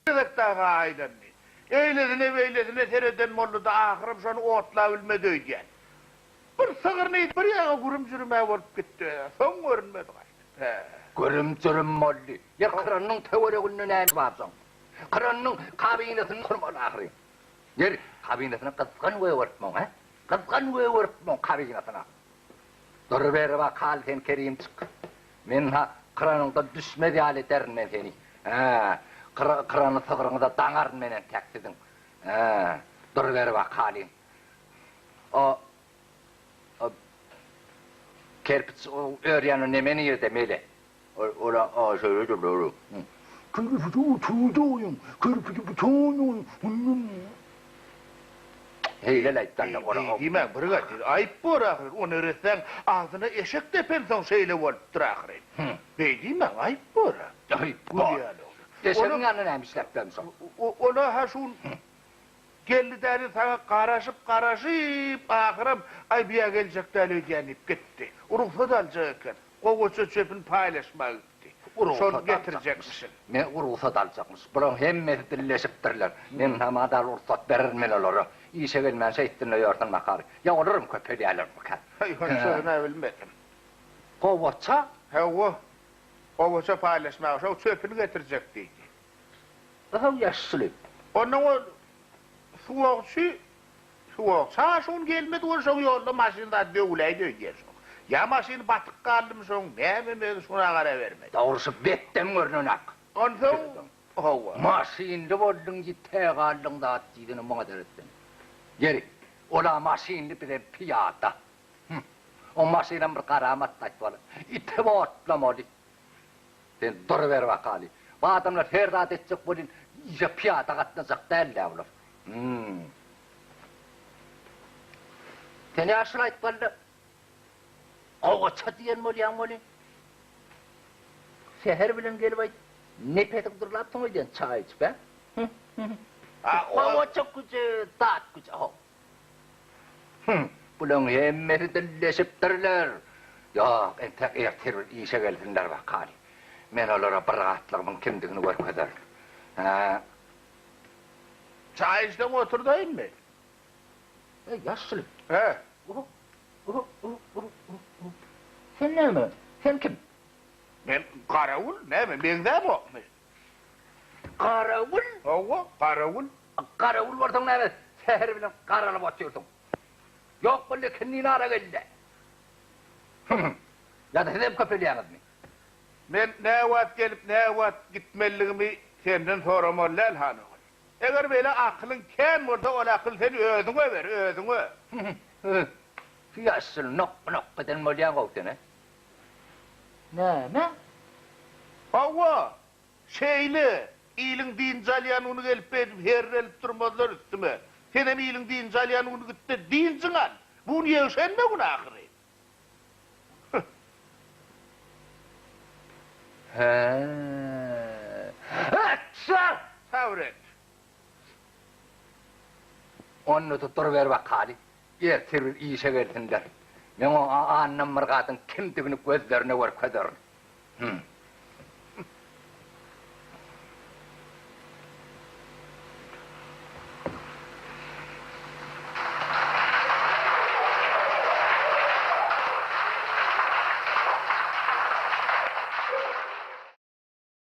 Gezek dagy aýlandy. Eýlesine-beýlesine sereden boldy-da, ahyram şony otlabilmedi öýdýän. Bir sygryny bir ýaňa gürüm-jürüm-ä bolup gitdi. Soň görünmedi gaýdyp. Hä. Gürüm-jürüm boldy. Ýer kyranyň töwereginde näme bar soň? Kyranyň kabinasyny gurmaly ahyry. Ýer kabinasyna gyzgan gögertmeň, hä? Gyzgan gögertmeň kabinasyna. Duruber bakaly sen Kerimçik. Men-ha kyranyňdan düşmez ýaly ederin men seni. Hä, kyrany sygryňyza daňaryn men entäk siziň. Hä, duruber bakalyň. O, o kerpiç örýän o neme nirde Mele? Ol-a şeýledir. Kerpiji oturdaýyň, kerpiji butaýyň. Heýlel aýtdanda ol-a. Beý diýmäň, brigadir, aýyp bor ahyry, o neressäň agzyna eşek depensoň şeýle bolupdyr ahyry. Beý diýmäň, aýyp bor-a. Aýyp bor. Eşegiň ýanynda näme işläp ýörmüşiň? Ol-a-ha şu gün geldi däli saňa garaşyp, garaşyp, ahyram, aý bu-ýa geljek däl öýdýän diýip gitdi. Rugsat aljak eken. Gowaça çöpüni paýlaşmaga gitdi. Şony getirjekmişin. Men rugsat aljakmyş. Bularyň hemmesi dilleşipdirler. Men hamadal rugsat bererin men olara. Işe gelmän şeýtdinle ýörsün Makar. Ýa olaram köpelýärlermikä? Haý, onçasyna bilmedim. Gowaça? Hawa. Gowaça paýlaşmaga şo çöpüni getirjek diýdi. Haw ýaşuly. Ondan ol suwagçy Suwag, çaşuň gelmedi ol şoň ýolda maşyn zat döwüläýdi öýdýän şoň. Ýa maşyny batyk galdymy şoň, näme özi şuna gara bermedi. Dogrusy betden görnenak. Onsoň, hawa. Maşynly bolduň ýite galdyň zat diýdini muňa seretseň. Ýeri, ol-a maşynly bizem pyýada. Hüm. O maşynam bir garamat aýtmaly. Itip otlamaly. Sen duruber bakaly. Bu adamlar her zat etjek welin işe pyýada gatnajak däl-dä bular. Hüm. Sen ýaşuly aýtmaly-da, gowaça diýen bolýaň welin, säher bilen gelip aýt, nepesiň durlapsyň öýdýän çaý içip, hä? Gowaça güje, zat güje, how. Hüm, bulaň hemmesi dilleşipdirler. Ýok, entek ertir bir işe gelsinler bakaly. Men olara bir gatlygymyň kimdigini görkezerin. Hä? Çaý içseň oturdaýynmy? Eý, ýaşuly. Hä? Sen näme? Sen kim? Men garawul, näme, meňzämokmy? Garawul? Hawa, garawul. Garawul bolsaň näme, säher bilen garalyp otyrsyň? Ýok boldy, ikindin ara geldi. Hüm. Ýa-da sizem köpelýäňizmi? Men näwagt gelip, näwagt gitmelidigimi senden soramaly däl, han ogul. Eger beýle akylyň kän bolsa, ol akyly sen özüňe ber, özüňe. Hü, şu ýaşuly nokgy-nokgy eden bolýaň-ow sen-ä. Näme? Hawa, şeýle. Iliň dynç alýan güni gelip beýdip herrelip durmazlar üstüme. Senem iliň dynç alýan güni git-de dynjyňy al. Bu gün ýekşenbe güni ahyry. Hä. Ätsa! Sabyr et. Onda-da duruber bakaly. Ertir bir işe gelsinler. Men o Annamyrgadyň kimdigini gözlerine görkezerin. Hüm.